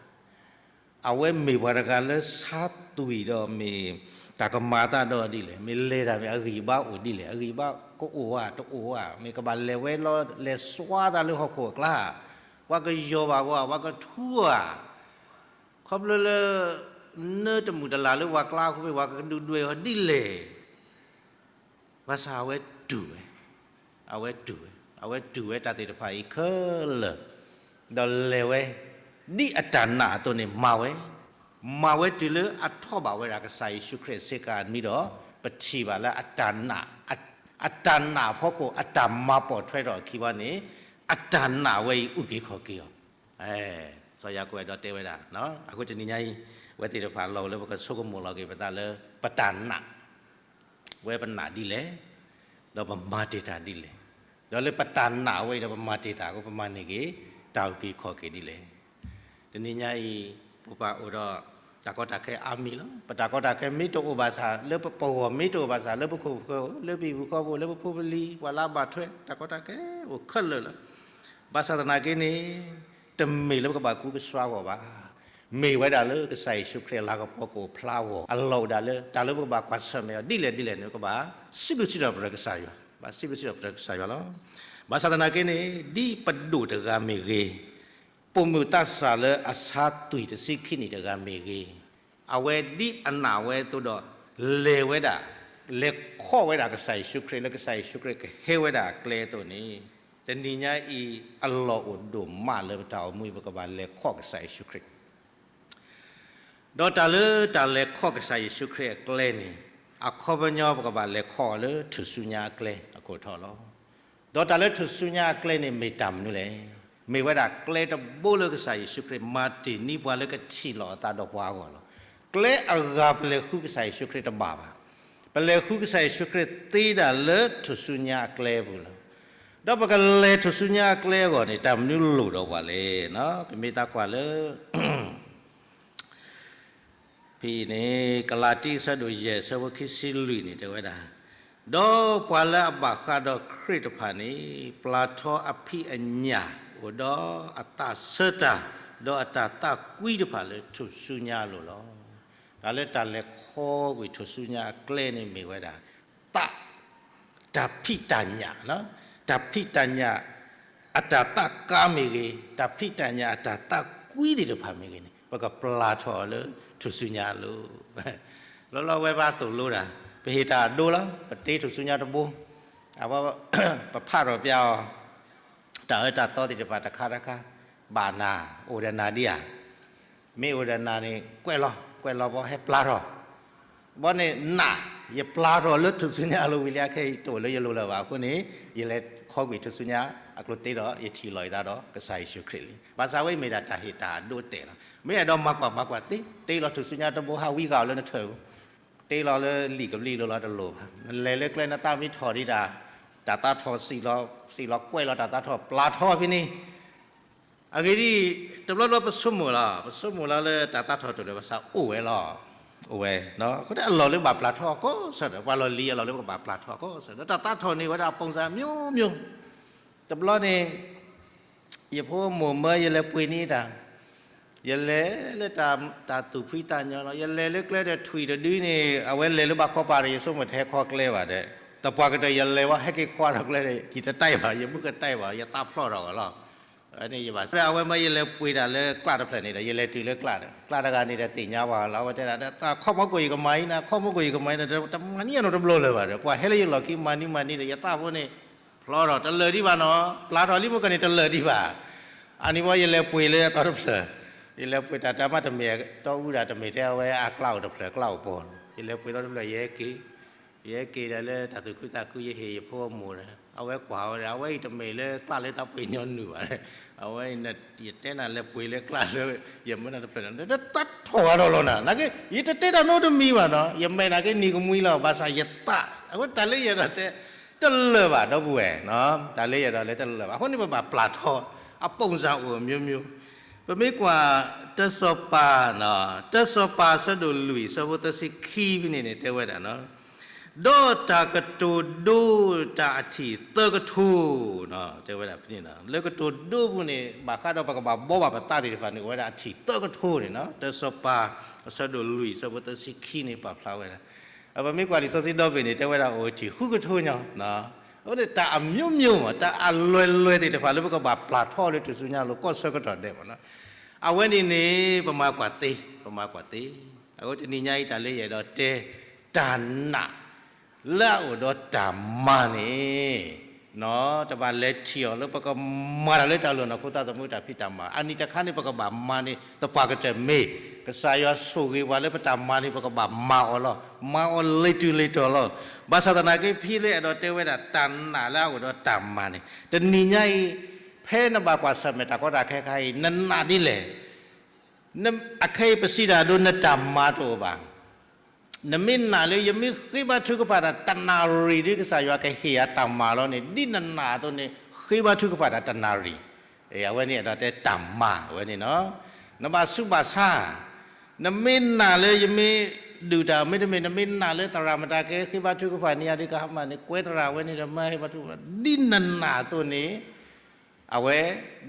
အဝဲမ့ၢ်ပှၤတဂၤလၢဆါသွံၣ်ဒီးမ့ၢ်တၢ်ကမၤအသးဒီးဒ်လဲၣ်, မ့ၢ်လဲၤတၢ်မ့ၢ်အဂံၢ်ဘါအိၣ်ဒ်လဲၣ်, အဂံၢ်ဘါကအိၣ်ဧါ တအိၣ်ဧါ, မ့ၢ်ကဘၣ်လဲၤဝဲလီၤ လဲၤစွါသးလၢဟီၣ်ခိၣ်အကျါ, ပှၤကယီၢ်ဘၣ်ဝဲ, ပှၤကထူဧါ, ခီဖျိလၢ နၢတမုာ်တလၤလၢပှၤကျါအဃိ မ့ၢ်ပှၤကဒုးဒွဲၣ်အီၤဒ်လဲၣ် ဘၣ်ဆၣ်အဝဲတူၢ်ဝဲ, အဝဲတူၢ်ဝဲ, အဝဲတူၢ်ဝဲတၢ်သ့ၣ်တဖၣ်အံၤခဲလၢာ်, ဒီးလဲၤဝဲ, ဒ်အတၢ်နာ်အသိးန့ၣ်မၤဝဲ, မၤဝဲတုၤလၢအထီၣ်ဘၣ်ဝဲဒၣ်ကစၢ်ယ့ၣ်ၡူးခရံာ်အဆ့ကၤအနွံဒီး ပထံၣ်ဘၣ်လၢအတၢ်နာ်, အတၢ်နာ်အဖီခိၣ် အတၢ်မၤပိာ်ထွဲထီၣ်အခံဘၣ်န့ၣ်, အတၢ်နာ်ဝဲအံၤအုၣ်က့ၤခီၣ်က့ၤအီၤ စီၤယၤကိာ်အဲၣ်ဒိးတဲဝဲဒၣ်, အဃိတနံၤညါအံၤ, အဝဲသ့ၣ်တဖၣ်လီၢ်အိၣ်လၢပကဆိကမိၣ်လီၤက့ၤပသးလၢ ပတၢ်နာ်, ဝဲပနာ်ဒ်လဲၣ်, ဒီးပမၤတ့ၢ်တၢ်ဒ်လဲၣ်, ဒီးလၢပတၢ်နာ်ဝဲအံၤဒီးပမၤတ့ၢ်တၢ်အဃိ ပမၤန့ၢ်က့ၤ တၢ်အုၣ်က့ၤခီၣ်က့ၤဒ်လဲၣ်. တနံၤညါအံၤ, ပပှၤအိၣ်ဒီး တၢ်ကီတၢ်ခဲအါမံၤလီၤ. ပတၢ်ကီတၢ်ခဲမ့ၢ်တအိၣ်ဘၣ်ဆၣ် လၢပပဂီၢ်မ့ၢ်တအိၣ်ဘၣ်ဆၣ် လၢပခိၣ်ပဃၢၤအိၣ် လၢပဟံၣ်ပူၤဃီပူၤ လၢပဖိပလံၤ ပှၤလၢအဘၣ်ထွဲ တၢ်ကီတၢ်ခဲအိၣ်ခဲလၢာ်လီၤ. ဘၣ်ဆၣ်သနာ်က့န့ၣ်, တမ့ၢ်လၢပကဘၣ်ကူကစွါဂီၢ်ဘၣ်. မ့ၢ်ဝဲဒၣ်လၢကစၢ်ယ့ၣ်ၡူးခရံာ်အလၤကပီၤကအိၣ်ဖျါအဂီၢ် အလီၢ်အိၣ်ဒၣ်လၢ တၢ်လၢပကဘၣ်ကွၢ်ဆၢၣ်မဲာ်အီၤဒ်လဲၣ်ဒ်လဲၣ်န့ၣ် ပကဘၣ်စံးဘျုးစံးထီၣ်ပတြၢၤကစၢ်ယွၤ, ဘၣ်စံးဘျုးစံးထီၣ်ပတြၢၤကစၢ်ယွၤလီၤ. ဘၣ်ဆၣ်သနာ်က့န့ၣ် ဒ်ပဒိၣ်တဂၤမ့ၢ်ဂ့ၤ, ပိာ်မုၣ်သးစၢ်လၢအဆါသွံၣ်တဆံခံနံၣ်တဂၤမ့ၢ်ဂ့ၤ, အဝဲဒ်အနာ်ဝဲအသိးဒီး လဲၤဝဲဒၣ်, လဲၤခီၣ်ဝဲဒၣ်ကစၢ်ယ့ၣ်ၡူးခရံာ် လၢကစၢ်ယ့ၣ်ၡူးခရံာ်ကဟဲဝဲဒၣ်အကျဲအသိးန့ၣ်, တနံၤညါအံၤ အလီၢ်အိၣ်ဒိၣ်မးလၢပတၢ်အိၣ်မူအံၤ ပကဘၣ်လဲၤခီၣ်ကစၢ်ယ့ၣ်ၡူးခရံာ် ဒီးတၢ်လၢတၢ်လဲၤခီၣ်ကစၢ်ယ့ၣ်ၡူးခရံာ်အကျဲန့ၣ်, အခီပညီပကဘၣ်လဲၤခီၣ်အီၤလၢထူၣ်စုညါအကျဲအခိၣ်ထီၣ်လီၤ. ဒီးတၢ်လၢထူၣ်စုညါအကျဲန့ၣ်မ့ၢ်တၢ်မနုၤလဲၣ်. မ့ၢ်ဝဲဒၣ်ကျဲတဘိလၢကစၢ်ယ့ၣ်ၡူးခရံာ်မၤတ့ၢ်န့ၢ်ပှၤလၢကထံၣ်လီၤအသးဒီးပှၤအဂီၢ်လီၤ. ကျဲအဂၤပလဲၤဃုကစၢ်ယ့ၣ်ၡူးခရံာ်တဘၣ်ဘၣ်. ပလဲၤဃုကစၢ်ယ့ၣ်ၡူးခရံာ်သ့ဒၣ်လၢထူၣ်စုညါအကျဲပူၤလီၤ. ဒီးပကလဲၤထူၣ်စုညါအကျဲအဂီၢ်န့ၣ် တၢ်မနုၤလိၣ်ဒီးပှၤလဲၣ်. ပမ့ၢ်သးကွၢ်လၢ ဖဲအံၤန့ၣ် ကလၤတံ အဆၢဒိၣ်ယဲၢ် အဆၢဖိခံဆံလွံၢ်န့ၣ် တဲဝဲဒၣ်, ဒီးပှၤလၢအဘၣ်ဃးဒီးခရံာ်တဖၣ်န့ၣ် ပျၢ်ထီအဖံးအညၣ် အိၣ်ဒီးအသးဆၢတၢ် ဒီးအတၢ်သးကွံတဖၣ်လၢထူၣ်စုညါအလိၤလီၤ. တၢ်လၢတၢ်လဲၤခီကွံာ်ထူၣ်စုညါအကျဲန့ၣ်မ့ၢ်ဝဲဒၣ် သး တၢ်ဖံးတၢ်ညၣ်, တၢ်ဖံးတၢ်ညၣ် အတၢ်သးကါမ့ၢ်ဂ့ၤ, တၢ်ဖံးတၢ်ညၣ်အတၢ်သးကွံသ့ၣ်တဖၣ်မ့ၢ်ဂ့ၤန့ၣ် ပကပျၢ်ထီၣ်အီၤလၢထူၣ်စုညါအလိၤ. လီၤလီၤဝဲဘၣ်သိၣ်လိတၢ်, ပဟ့ၣ်တၢ်အဒိလီၤ, ပတ့ထူၣ်စုညါတဘိ, အဝဲပဖးထီၣ်ပျးအီၤ တၢ်အၢတၢ်သီသ့ၣ်တဖၣ်တခါတခါ, ဘၣ်နၤ, အိၣ်ဒီးနၤဒံးဧါ. မ့ၢ်အိၣ်ဒီးနၤန့ၣ် ကွဲးလီၤ, ကွဲးလီၤဘီဟဲပျၢ်ထီၣ်. ဘီန့ၣ်နး, ယပျၢ်ထီၣ်လၢထူၣ်စုညါအလိၤဝံၤလံ, အခဲအံၤတအိၣ်လၢယလိၤလၢၤဘၣ်အဃိန့ၣ်, ယလဲၤခီကွံာ်ထူၣ်စုညါအကျိၤသ့ဒီး ယထံၣ်လီၤယသးဒီးကစၢ်ယ့ၣ်ၡူးခရံာ်လံ. ဘၣ်ဆၣ်ဝဲအံၤမ့ၢ်ဒၣ်တၢ်ဟ့ၣ်တၢ်အဒိအတဲာ်လီၤ. မ့ၢ်အဲၣ်ဒိးမၤကွၢ်မၤကွၢ်သ့, တ့လီၤထူၣ်စုညါတဘိ ဟးဝံဂၤအီၤလၢနထၢၣ်ပူၤ တ့လီၤလၢလံာ်ကဘျံးလိၤလီၤတလိၤဘၣ်. နလဲၤလၢကျဲနသးမ့ၢ်ထီၣ်ဒံးတၢ်, တၢ်သးထီၣ်စံၣ်လီၤ, စံၣ်လီၤကွဲးလီၤတၢ်သးထီၣ် ပျၢ်ထီၣ်ဖဲန့ၣ်. အဂ့ၢ်ဒ်အံၤ, တဘျီဘျီပဆိကမိၣ်လီၤ, ပဆိကမိၣ်လီၤလၢတၢ်သးထီၣ်တအိၣ်ဒီးဘၣ်ဆၣ်အိၣ်ဝဲလီၤ. အိၣ်ဝဲ, အဃိန့ၣ်အလီၢ်လၢဘၣ်ပျၢ်ထီၣ်အကီၢ်စၢ်ဒီး ပှၤလီၢ်လံၤအလီၢ်လၢပကဘၣ်ပျၢ်ထီၣ်အကီၢ်စၢ်ဒီး တၢ်သးထီၣ်န့ၣ်ဝဲဒၣ်အပုံစံမျိုးမျိုး. တဘျီန့ၣ် ယဖိမိၢ်မၢယလဲၤပှ့ၤန့ၢ်တၢ်, ယလဲၤလၢတၢ်သူၣ်ဖှံသးညီလီၤ. ယလဲၤလၢကျဲဒီးထွံၣ်တဒုန့ၣ် အဝဲလဲၤလၢဘၣ်ခီပၤဒီး ယဆိကမိၣ်တဟဲခီကျဲဘၣ်ဒီး, သပှၢ်ကတၢၢ်ယလဲၤဝဲဟဲက့ၤခွါထီၣ်ကျဲဒီး ယတတဲဘၣ်, ယမုၢ်ကတဲဘၣ်, ယသးဖျီၣ်ထီၣ်ဝဲလီၤ. ဘၣ်ဆၣ်အဝဲမၢယလဲၤပှ့ၤတၢ်လၢကျးတဖျၢၣ်န့ၣ်ဒီး ယလဲၤတုၤလၢကျးဒီး ကျးတဂၤန့ၣ်ဒီးသ့ၣ်ညါဝဲလီၤ. အဝဲတဲဒၣ် ခီမီၢ်ကိၣ်ယကမၤအံၤနၤ, ခီမီၢ်ကိၣ်ယကမၤအံၤနၤ, တမၤန့ၢ်အနီတဘျီလၢၤဘၣ်ဒီး ပှၤဟဲလၢယလီၢ်ခံမၤန့ၢ်မၤန့ၢ်ဒီး ယသးဖိန့ၣ် ဖျီထီၣ်တလၢာ်ဒံးဘၣ်နီၤ, ပျၢ်ထီၣ်လံမ့ၢ်ကန့ၣ်တလၢာ်ဒံးဘၣ်. အန့ၣ်ဝဲယလဲၤပှ့ၤလၢအသီတဖျၢၣ်, ယလဲၤပှ့ၤတၢ်တၢ်မးတမ့ၢ်တီအူဒၣ်တမ့ၢ်ထဲအဝဲအကျးအိၣ်တဖျၢၣ်ကျးအိၣ်ပီၤ, ယလဲၤပှ့ၤသီတဖျၢၣ်ယဟဲက့ၤ, ယဟဲက့ၤဒီးလၢတၢ်သူၣ်ခုသးခုယဟ့ၣ်ယဖိအမိၢ်ဒီး အဝဲကွၢ်ဝဲဒီး အဝဲအံၤတမ့ၢ်လၢကျးလၢသးပှ့ၤညီနုၢ်ဘၣ်, အဝဲ ယတဲနၤလဲၤပှ့ၤလၢကျးလၢ ယမၢနၤတဖျၢၣ်န့ၣ် တသးထီၣ်ဝဲဒီးလီၤနၤ, နာ်က့ ယတတဲတၢ်နီတမံၤဘၣ်နီၤ, ယမဲာ်နာ်က့နံၤကမှံလီၤ, ဘၣ်ဆၣ်ယသး, အဃိတၢ်လၢယအဲၣ်ဒိးတဲ တလၢာ်ဘၣ်ဒီပုၢ်ဝဲၢ်, တၢ်လၢယအဲၣ်ဒိးတဲတလၢာ်ဘၣ်. အဃိန့ၣ်ပဘၣ်ပျၢ်ထီၣ် အပုံစံအိၣ်မျိုးမျိုး, ပမ့ၢ်ကွၢ် တၢစီၤပၤ, တၢစီၤပၤအဆၢဒိၣ်လွံၢ် အဆၢဖိသၢဆံခံဖဲန့ၣ်န့ၣ် တဲဝဲဒၣ် ဒီးတၢ်ကတိၤဒိတၢ်အထံၣ်သၢကထိ, တဲဝဲဒၣ်ဖဲန့ၣ် လၢကတိၤဒိပူၤန့ၣ် ဘၣ်ဃးဒီးပကဘၣ်ဘှီဘၣ်ပသးသ့ၣ်တဖၣ်န့ၣ် အိၣ်ဝဲဒၣ်အထံၣ်သၢကထိန့ၣ်, တၢစီၤပၤအဆၢဒိၣ်လွံၢ် အဆၢဖိသၢဆံခံန့ၣ် ပာ်ဖျါဝဲဒၣ်. ပမ့ၢ်ကွၢ်လံာ်စီဆှံဒီဘ့ၣ်န့ၣ် တဲဝဲဒၣ်အိၣ်ထံၣ်ဃုကထိညီ, အဃိန့ၣ်တၢ်အမျိုးမျိုးမး တၢ်အလွဲလွဲသ့ၣ်တဖၣ်လၢပကဘၣ်ပျၢ်ထီၣ်လၢထူၣ်စုညါလိၤကီၢ်ဆၢကတီၢ်ဒဲးဘၣ်နီၤ, အဝဲန့ၣ်န့ၣ် ပမၤကွၢ်သ့, ပမၤကွၢ်သ့. အဃိတနံၤညါအံၤတၢ်လၢယအဲၣ်ဒိးတဲ တၢ်နာ် လၢအအိၣ်ဒီးတၢ်မၤန့ၣ်, တဘၣ်လဲၤထံၣ်အီၤလၢပကမၤတၢ်လၢတၢ်လိၣ်နီၢ်ခိသးသမူတၢ်ဖံးတၢ်မၤ, အနံၣ်တခါန့ၣ် ပကဘၣ်မၤန့ၣ် သပှၢ်ကတၢၢ်မ့ၢ် ကစၢ်ယွၤဆိၣ်ဂ့ၤပှၤလၢပတၢ်မၤန့ၣ် ပကဘၣ်မၤအီၤလီၤ. မၤအီၤလ့ၤတုၤလ့ၤတီၤလီၤ. ဘၣ်ဆၣ်သနာ်က့ ဖဲလၢအဲၣ်ဒိးတဲဝဲဒၣ် တၢ်နာ်လၢအအိၣ်ဒီးတၢ်မၤန့ၣ် တနံၤညါအံၤ ဖဲနဘၣ်ကွၢ်ဆၢၣ်မဲာ်တၢ်ကီတၢ်ခဲခါအံၤ နနာ်ဒ်လဲၣ် အခဲအံၤပစံးတၢ်ဒိ နတၢ်မၤတအိၣ်ဘၣ်. နမ့ၢ်နာ်လၢယမ့ၢ်ဃ့ဘါထုကဖၣ်တၢ်တနၣ်ရံၣ်ဒီး ကစၢ်ယွၤကဟ့ၣ်ယၤတၢ်မၤလီၤန့ၣ် ဒ်နနာ်အသိးန့ၣ် ဃ့ဘါထုကဖၣ်တၢ်တနၣ်ရံၣ်. အဝဲန့ၣ်အဲၣ်ဒိးတဲတၢ်မၤဝဲန့ၣ်နီၤ. နဘၣ်ဆူးဘၣ်ဆါ နမ့ၢ်နာ်လၢယမ့ၢ်ဒုၣ်တၢ်မ့တမ့ၢ် နမ့ၢ်နာ်လၢသရၣ်မတၤကဟဲဃ့ဘါထုကဖၣ်န့ၢ်ယၤဒီး ကဟါမၢ်န့ၣ် ကွဲသရၣ်ဝဲန့ၣ်ဒီး မၢဟ့ၣ်ဘါထုကဖၣ် ဒ်နနာ်အသိးန့ၣ် အဝဲ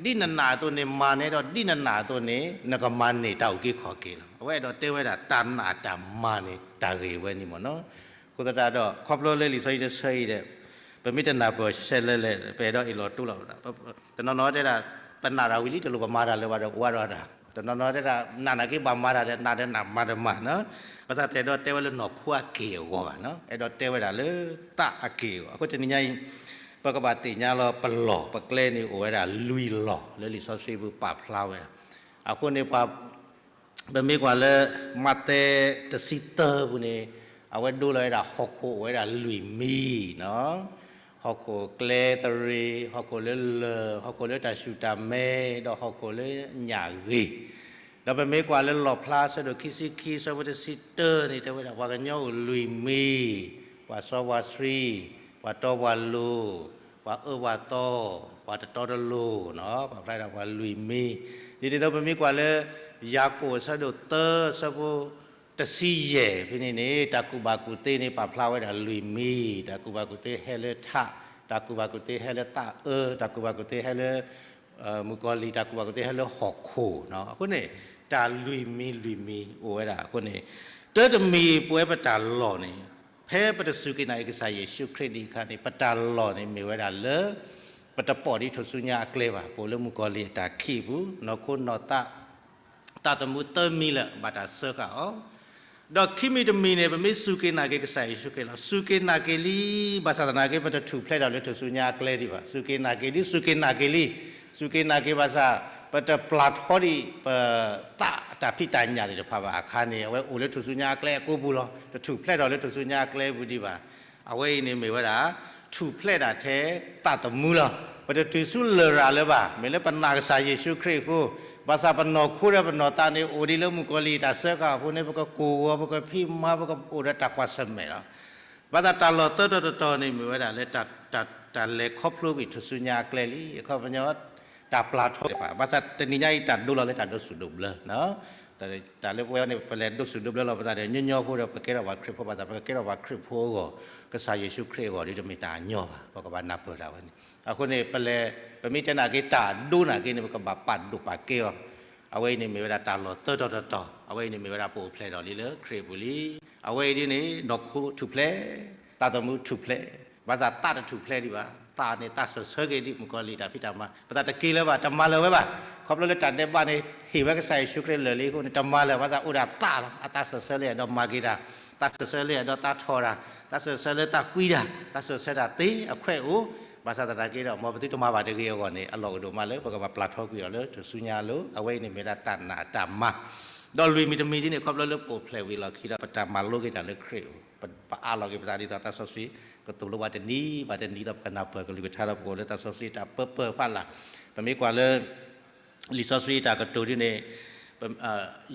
ဒ်နနာ်အသိးန့ၣ်မၤန့ၣ်ဒီး ဒ်နနာ်အသိးန့ၣ် နကမၤန့ၢ်တၢ်အုၣ်က့ၤခီၣ်က့ၤလီၤ. အဝဲအဲၣ်ဒိးတဲဝဲဒၣ် တၢ်နာ်တၢ်မၤန့ၣ် တၢ်ဂ့ၢ်ဝဲန့ၣ်မ့ၢ်နီၤ. အဃိသတးဒီး ခီဖျိလၢလံာ်စီဆှံတဆၢအံၤဒီး ပမ့ၢ်တနာ်ပၢၢ်ဆဲးဆဲးလဲၣ်လဲၣ် ပအဲၣ်ဒိးအ့ၣ်လိာ်တူၢ်လိာ်ဝဲဒၣ်. တနီၤနီၤတဲဒၣ် ပနာ်တၢ်ဝံၤလံ တလိၣ်ပမၤတၢ်လၢၤဘၣ်ဒီး အိၣ်ဝဲဒီးတၢ်. တနီၤနီၤတဲဒၣ် နာ်နာ်က့ဘၣ်မၤတၢ်ဒီး နာ်ဒီးနာ်မၤဒီးမၤနီၤ. ဘၣ်ဆၣ်တအဲၣ်ဒိးတဲဝဲလၢနီၢ်ခိအက့ၢ်အဂီၤဘၣ်နီၤ. အဲၣ်ဒိးတဲဝဲဒၣ်လၢသးအက့ၢ်အဂီၤ. အဃိတနံၤညါအံၤ ပကဘၣ်သ့ၣ်ညါလီၤပလီၢ်ပကျဲန့ၣ် အိၣ်ဝဲဒၣ်လွံၢ်လီၢ်လၢလံာ်စီဆှံပူၤပာ်ဖျါဝဲဒၣ်. အဃိန့ၣ်ပှၤ ပမ့ၢ်ကွၢ်လၢ မးသဲတဆံသၢပူၤန့ၣ် အဝဲဒိလီၤဝဲဒၣ်ဟီၣ်ခိၣ်အိၣ်ဝဲဒၣ်လွံၢ်မံၤနီၤ. ဟီၣ်ခိၣ်ကျဲသရ့ၤ, ဟီၣ်ခိၣ်လၢလၢၢ်, ဟီၣ်ခိၣ်လၢတၢ်ဆူၣ်တၢ်မဲ, ဒီးဟီၣ်ခိၣ်လၢညၣ်ဂ့ၤ. ဒီးပမ့ၢ်ကွၢ်လၢလီၣ်ဖျါအဆၢဒိၣ်ခံဆံခံ အဆၢဖိတဆံတၢန့ၣ် တဲဝဲဒၣ် ပှၤကညီအိၣ်လွံၢ်မံၤ, ပှၤစီပှၤဆှံ, ပှၤတီပှၤလိၤ, ပှၤအၢပှၤသီ, ပှၤတတီတလိၤနီၤ, ပာ်ဖျါဒၣ်ပှၤလွံၢ်မံၤ. ဒ်န့ၣ်အသိး ပမ့ၢ်ကွၢ်လၢ ယၤကိာ်အဆၢဒိၣ်သၢ အဆၢဖိ တဆံယဲၢ်ဖဲန့ၣ်န့ၣ် တၢ်ကူၣ်ဘၣ်ကူၣ်သ့န့ၣ် ပာ်ဖျါဝဲဒၣ်လွံၢ်မံၤ, တၢ်ကူၣ်ဘၣ်ကူၣ်သ့ဟဲလၢထး, တၢ်ကူၣ်ဘၣ်ကူၣ်သ့ဟဲလၢသးအၢ, တၢ်ကူၣ်ဘၣ်ကူၣ်သ့ဟဲလၢ မုၣ်ကီၤလံၢ်, တၢ်ကူၣ်ဘၣ်ကူၣ်သ့ဟဲလၢဟီၣ်ခိၣ်နီၤ. အဃိန့ၣ် တၢ်လွံၢ်မံၤလွံၢ်မံၤအိၣ်ဝဲဒၣ်အဃိန့ၣ် တၢ်တမံၤပဝဲပတၢ်လီၢ်န့ၣ် ဖဲပတစူၢ်က့ၤနာ်က့ၤကစၢ်ယ့ၣ်ၡူးခရံာ်ဒံးအခါန့ၣ် ပတၢ်လီၢ်န့ၣ်မ့ၢ်ဝဲဒၣ်လၢ ပတပိာ်ဒံးထူၣ်စုညါအကျဲဘၣ်, ပအိၣ်လၢမုၣ်ကီၤလံၢ်အတၢ်ခံးအပူၤ, နီၢ်ခိနီၢ်သး သးသမူသၢမံၤလၢာ် ဘၣ်တၢ်စၢဃာ်အီၤ. ဒီးခံမံၤတမံၤန့ၣ် ပမ့ၢ်စူၢ်က့ၤနာ်က့ၤကစၢ်ယ့ၣ်ၡူးခရံာ်လီၤ. စူၢ်က့ၤနာ်က့ၤလံ, ဘၣ်ဆၣ်သနာ်က့ ပတထူၣ်ဖျဲးထီၣ်လၢထူၣ်စုညါအကျဲဒံးဘၣ်. စူၢ်က့ၤနာ်က့ၤလံ, စူၢ်က့ၤနာ်က့ၤလံ, စူၢ်က့ၤနာ်က့ၤဘၣ်ဆၣ် ပတပျၢ်ထီဒံး ပသးအတၢ်ဖံးတၢ်ညၣ်သ့ၣ်တဖၣ်ဘၣ်အခါန့ၣ် အဝဲအိၣ်လၢထူၣ်စုညါအကျဲအကိပူၤလီၤ. တထူၣ်ဖျဲးထီၣ်လၢထူၣ်စုညါအကျဲပူၤဒံးဘၣ်. အဝဲအံၤန့ၣ်မ့ၢ်ဝဲဒၣ် ထူၣ်ဖျဲးဒၣ်ထဲသးသမူလီၤ. ပတတုၤဆူလရာ်လၢၤဘၣ်. မ့ၢ်လၢပနာ်ကစၢ်ယ့ၣ်ၡူးခရံာ်အဃိ, ဘၣ်ဆၣ်ပနီၢ်ခိဒီးပနီၢ်သးန့ၣ် အိၣ်ဒံးလၢမုၣ်ကီၤလံၢ်တၢ်စၢဃာ်အဃိန့ၣ် ပကကိၢ်ဂီၤ, ပကဖံးမၤ, ပကအိၣ်ဒီးတၢ်ကွၢ်ဆၢၣ်မဲာ်လီၤ. ဘၣ်ဆၣ်တၢ်လီၢ်သၢတီၤတတီၤန့ၣ် မ့ၢ်ဝဲဒၣ်လၢ တၢ်လဲၤခီဖျိကွံာ်ထူၣ်စုညါအကျဲလံ. အခီပညီ တၢ်ပျၢ်ထီဒံးဘၣ်. ဘၣ်ဆၣ်တနံၤညါအံၤ တၢ်ဒိလီၤလၢတၢ်ဒိးဆူၣ်ဒိးဘျၢ တၢ်လၢပဝဲန့ၣ် ပလဲၤဒိးဆူၣ်ဒိးဘျၢလီၤပသးဒီး ညီညီဖိဒီး ပကဲထီၣ်ပှၤခရံာ်ဖိဘၣ်ဆၣ် ပကကဲထီၣ်ပှၤခရံာ်ဖိအဂီၢ်, ကစၢ်ယ့ၣ်ၡူးခရံာ်အဂီၢ်ဒီး တမ့ၢ်တၢ်အညီဘၣ်. ပကဘၣ်နၢ်ပၢၢ်တၢ်ဝဲန့ၣ်. အဃိန့ၣ် ပလဲၤ, ပမ့ၢ်တဲနာ်က့ၤတၢ်ဒိနာ်က့ၤန့ၣ် ပကဘၣ်ပာ်ဒိၣ်ပာ်ကဲအီၤ. အဝဲအံၤန့ၣ်မ့ၢ်ဝဲဒၣ်တၢ်လီၢ်သၢတီၤတတီၤ, အဝဲအံၤန့ၣ်မ့ၢ်ဝဲဒၣ်ပအိၣ်ဖျဲၣ်ထီၣ်လံလၢခရံာ်အပူၤလံ. အဝဲအံၤဒ်န့ၣ် နီၢ်ခိထူၣ်ဖျဲး, သးသမူထူၣ်ဖျဲး, ဘၣ်ဆၣ်သးတထူၣ်ဖျဲးဒံးဘၣ်. သးန့ၣ်သးစၢၢ်ဆၢက့ၤဒံးမုၣ်ကီၤလံၢ်တၢ်ဖံးတၢ်မၤ, ပသးတက့ၤလၢၤဘၣ်, တမၤလၢၤဝဲဘၣ်. ခီဖျိလၢတၢ်ဒဲးဘးန့ၣ် ဟ့ၣ်ဝဲကစၢ်ယ့ၣ်ၡူးခရံာ်လၢာ်လံအဃိန့ၣ် တမၤလၢၤ, ဘၣ်ဆၣ်အိၣ်ဒၣ်သးလီၤ. အသးစၢၢ်ဆၢလၢယၤဒီးမၤက့ၤတၢ်, သးစၢၢ်ဆၢလၢယၤဒီးသးထီၣ်တၢ်, သးစၢၢ်ဆၢလၢသးကွံတၢ်, သးစၢၢ်ဆၢတၢ်သ့အခွဲးအိၣ်, ဘၣ်ဆၣ်သနာ်က့ဒီး မ်ပသုတမၤဘၣ်တဂ့ၤအဂီၢ်န့ၣ် အလီၢ်အိၣ်ဒိၣ်မးလၢ ပကဘၣ်ပျၢ်ထီကွံာ်အီၤလၢထူၣ်စုညါအလိၤ, အဝဲအံၤန့ၣ်မ့ၢ်ဝဲဒၣ်တၢ်နာ်တၢ်မၤ ဒီးလွံၢ်မံၤတမံၤဒ်န့ၣ် ခီဖျိလၢပအိၣ်ဖျဲၣ်ဝံၤလီၢ်ခံဒီး ပတၢ်မၤလိက့ၤတၢ်လၢခရံာ်အပူၤ, ပအးလီၤက့ၤပသးဒ်သိးသးစီဆှံ ကသိၣ်လိပှၤတနံၤဘၣ်တနံၤဒီး ပကနၢ်ပၢၢ်ကလုၢ်ကထါဒီး ပကအိၣ်လၢသးစီဆှံတၢ်ပၢပၢၢ်ဖးလၢ်. ပမ့ၢ်ကွၢ်လၢ လံာ်စီဆှံတၢ်ကတိၤဒ်န့ၣ်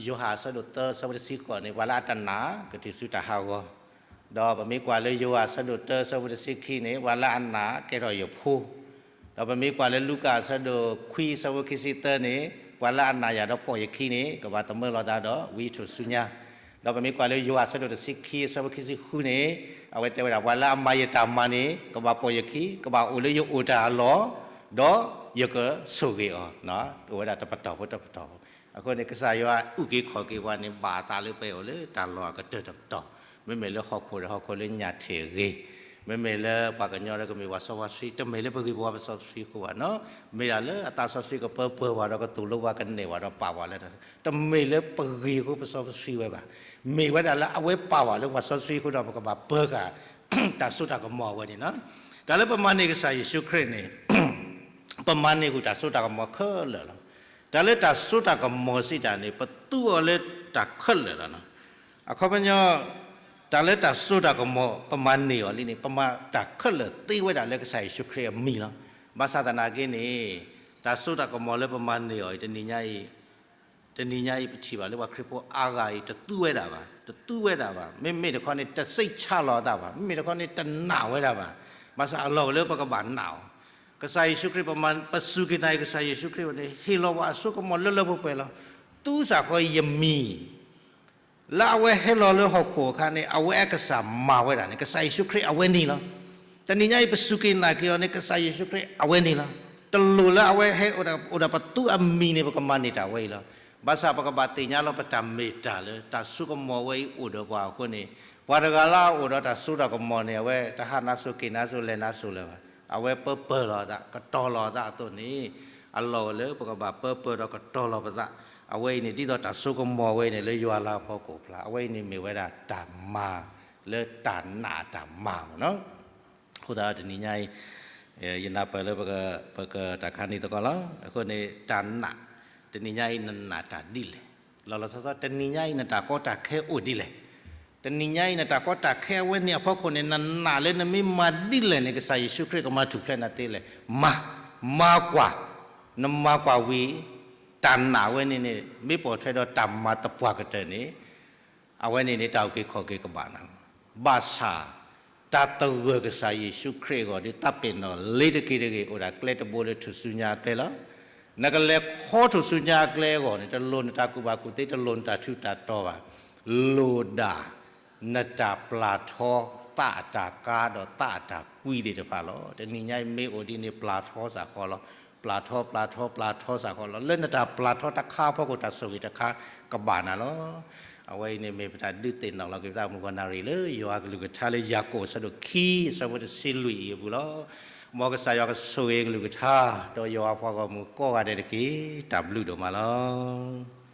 ယိၤဟၣ်အဆၢဒိၣ်သၢ အဆၢဖိတဆံဃိးန့ၣ် ပှၤလၢအတနာ် ကတုၤဆူတၢ်ဟးဂီၤ, ဒီးပမ့ၢ်ကွၢ်လၢယိၤဟၣ်အဆၢဒိၣ်တၢ အဆၢဖိတဆံခံန့ၣ် ပှၤလၢအနာ်ကဲထီၣ်ယဖိ ဒီးပမ့ၢ်ကွၢ်လၢလူၤကၣ်အဆၢဒိၣ်ခွံ အဆၢဖိခံဆံသၢန့ၣ် ပှၤလၢအနာ်ယၤဒီးပိာ်ယခံန့ၣ် ကဘၣ်သမၢလီၤသးဒီးဝံထူၣ်စုညါ, ဒီးပမ့ၢ်ကွၢ်လၢယိၤဟၣ်အဆၢဒိၣ်တဆံခံ အဆၢဖိခံဆံဃုန့ၣ် အဝဲတဲဝဲဒၣ် ပှၤလၢအမၤယတၢ်မၤန့ၣ် ကဘၣ်ပိာ်ယခံ, ကဘၣ်အိၣ်လၢယအိၣ်တၢ်အလီၢ်, ဒီးယကဆိၣ်ဂ့ၤအီၤ, အိၣ်ဝဲဒၣ်တပတီၢ်ဖိတပတီၢ်ဖိ. အဃိန့ၣ် ကစၢ်ယွၤအုၣ်က့ၤခီၣ်က့ၤပှၤန့ၣ် ဘၣ်အသးလၢပအိၣ်လၢတၢ်လီၢ်အကတၢၢ်တပတီၢ်, မ့မ့ၢ်လၢဟီၣ်ခိၣ်ဒီးဟီၣ်ခိၣ်လၢညၣ်ထံးအဂ့ၤ, မ့မ့ၢ်လၢပှၤကညီဒီးကမ့ၢ်ပှၤစီပှၤဆှံ, တမ့ၢ်လၢပဂ့ၤပဝါပစီပှၤဆှံအဃိဘၣ်နီၤ, မ့ၢ်ဒၣ်လၢအသးစီဆှံကပၢပၢၢ်ပှၤဒီးကသိၣ်လိပှၤကနဲၣ်ပှၤဒီးပာ်ပှၤလၢတၢ်, တမ့ၢ်လၢပဂ့ၤအဃိပစီပှၤဆှံဝဲဘၣ်, မ့ၢ်ဝဲဒၣ်လၢအဝဲပာ်ပှၤလၢပှၤစီဆှံအဃိဒီးပကဘၣ်ပၢဃာ် တၢ်စိတၢ်ကမီၤအဝဲန့ၣ်နီၤ. တၢ်လၢပမၤန့ၢ်ကစၢ်ယ့ၣ်ၡူးခရံာ်န့ၣ် ပမၤန့ၢ်ဃုာ်တၢ်စိတၢ်ကမီၤခဲလၢာ်လီၤ. တၢ်လၢတၢ်စိတၢ်ကမီၤစံးတၢ်န့ၣ် ပသူအီၤလၢတၢ်ခဲလၢာ်လီၤနီၤ. အခီပညီ တၢ်လၢတၢ်စိတၢ်ကမီၤ ပမၤန့ၢ်အီၤလံန့ၣ် ပမၤတၢ်ခဲလၢာ်သ့ဝဲဒၣ်လၢကစၢ်ယ့ၣ်ၡူးခရံာ်အမံၤလီၤ. ဘၣ်ဆၣ်သနာ်က့န့ၣ် တၢ်စိတၢ်ကမီၤလၢပမၤန့ၢ်အီၤအံၤ တနံၤညါအံၤ တနံၤညါအံၤ ပထံၣ်ဘၣ်လၢပှၤခရံာ်ဖိအါဂၤအံၤ တသူဝဲဒၣ်ဘၣ်, တသူဝဲဒၣ်ဘၣ်. မ့မ့ၢ်တခီန့ၣ် တစိတ်ဆါလီၤအသးဘၣ်, မ့မ့ၢ်တခီန့ၣ် တနာ်ဝဲဒၣ်ဘၣ်. ဘၣ်ဆၣ်အလီၢ်အိၣ်လၢပကဘၣ်နာ်အီၤ. ကစၢ်ယ့ၣ်ၡူးခရံာ် ပမၤ, ပစူၢ်က့ၤနာ်က့ၤကစၢ်ယ့ၣ်ၡူးခရံာ်အံၤန့ၣ် ဟ့ၣ်လီၤပှၤအစိကမီၤလၢလၢပှဲၤပှဲၤလီၤ. သူစ့ၢ်ကီးယမံၤ လၢအဝဲဟဲလီၤလၢဟီၣ်ခိၣ်အခါန့ၣ် အဝဲအကစၢ်မၤဝဲဒၣ်န့ၣ် ကစၢ်ယ့ၣ်ၡူးခရံာ်အဝဲန့ၣ်လီၤ. တနံၤညါအံၤ ပစူၢ်က့ၤနာ်က့ၤအီၤန့ၣ် ကစၢ်ယ့ၣ်ၡူးခရံာ်အဝဲန့ၣ်လီၤ. တလိၣ်လၢအဝဲဟဲအိၣ်ဒီးပသူအမံၤန့ၣ် ပကမၤန့ၢ်တၢ်ဝဲအံၤလီၤ. ဘၣ်ဆၣ်ပကဘၣ်သ့ၣ်ညါလီၤပတၢ်မ့ၢ်တၢ်လၢ တၢ်စိကမီၤဝဲအံၤအိၣ်ဒီးပှၤအဃိန့ၣ် ပှၤတဂၤလၢအအိၣ်ဒီးတၢ်စိတၢ်ကမီၤန့ၣ် အဝဲတဟးနါစိၤက့ၤနါစိၤလဲၤနါစိၤလၢၤဘၣ်. အဝဲပၢပၢၢ်လီၤအသး ကတီၤလီၤအသးအသိးန့ၣ် အလီၢ်အိၣ်လၢပကဘၣ်ပၢပၢၢ်ဒီးကတီၤလီၤပသး. အဝဲအံၤန့ၣ် ဒ်သိးတၢ်စိကမီၤဝဲအံၤန့ၣ် လၢယွၤလၤအဖီခိၣ်ဖျါ အဝဲအံၤန့ၣ်မ့ၢ်ဝဲဒၣ်တၢ်မၤ လၢတၢ်နာ်တၢ်မၤမ့ၢ်နီၤ. အဃိသတးဒီးတနံၤညါအံၤ ယနၢ်ပၢၢ်လၢပက, ပကတၢ်ခါန့ၣ်သကိးလီၤ. အဃိန့ၣ် တၢ်နာ်, တနံၤညါအံၤနနာ်တၢ်ဒ်လဲၣ်. လီၤလီၤဆီဆီ တနံၤညါအံၤနတၢ်ကီတၢ်ခဲအိၣ်ဒ်လဲၣ်. တနံၤညါအံၤနတၢ်ကီတၢ်ခဲအဝဲန့ၣ်အဖီခိၣ်န့ၣ် နနာ်လၢနမ့ၢ်မၤဒ်လဲၣ်န့ၣ် ကစၢ်ယ့ၣ်ၡူးခရံာ်ကမၤထူၣ်ဖျဲးနၤသ့လဲၣ်. မၤ, မၤကွၢ်, နမၤကွၢ်ဝံၤ တၢ်နာ်ဝဲန့ၣ်န့ၣ် မ့ၢ်ပိာ်ထွဲဒီးတၢ်မၤသပှၢ်ကတၢၢ်န့ၣ် အဝဲန့ၣ်န့ၣ် တၢ်အုၣ်က့ၤခီၣ်က့ၤကဘၣ်နၤလီၤ. ဘၣ်ဆၣ် တၢ်သဂၢၢ်ကစၢ်ယ့ၣ်ၡူးခရံာ်အဂီၢ်ဒီး သးပ့ၤနီၣ်လ့ၤတက့ၤတဂ့ၤ အိၣ်ဒၣ်ကျဲတဘိလၢထူၣ်စုညါအကျဲလီၤ. နကလဲၤခီထူၣ်စုညါအကျဲအဂီၢ်န့ၣ် တလိၣ်နတၢ်ကူၣ်ဘၣ်ကူၣ်သ့ တလိၣ်နတၢ်ထူးတၢ်တီၤဘၣ်. လိၣ်ဒၣ် နတၢ်ပျၢ်ထီသးအတၢ်ကါဒီးသးအတၢ်ကွံသ့ၣ်တဖၣ်လီၤ. တနံၤညါအံၤမ့ၢ်အိၣ်ဒ်န့ၣ် ပျၢ်ထီစ့ၢ်ကီးလီၤ. ပျၢ်ထီ ပျၢ်ထီ ပျၢ်ထီစ့ၢ်ကီးလီၤ. လၢနတၢ်ပျၢ်ထီတခါအဖီခိၣ် တၢ်ဆိၣ်ဂ့ၤတခါကဘၣ်နၤလီၤ. အဝဲအံၤန့ၣ်မ့ၢ်ပတၢ်ဒုးသ့ၣ်နီၣ်လီၤက့ၤပသးမုၢ်ဂီၤနၣ်ရံၣ်လၢ ယွၤအကလုၢ်ကထါလၢယၤကိာ်အဆၢဒိၣ်ခံ အဆၢဖိတဆံလွံၢ်အံၤအပူၤလီၤ. မ်ကစၢ်ယွၤကဆိၣ်ဂ့ၤကလုၢ်ကထါ ဒီးယွၤအပှၤဂီၢ်မုၢ်ကိးဂၤဒဲးတက့ၢ်. တၢ်ဘျုးဒိၣ်မးလီၤ.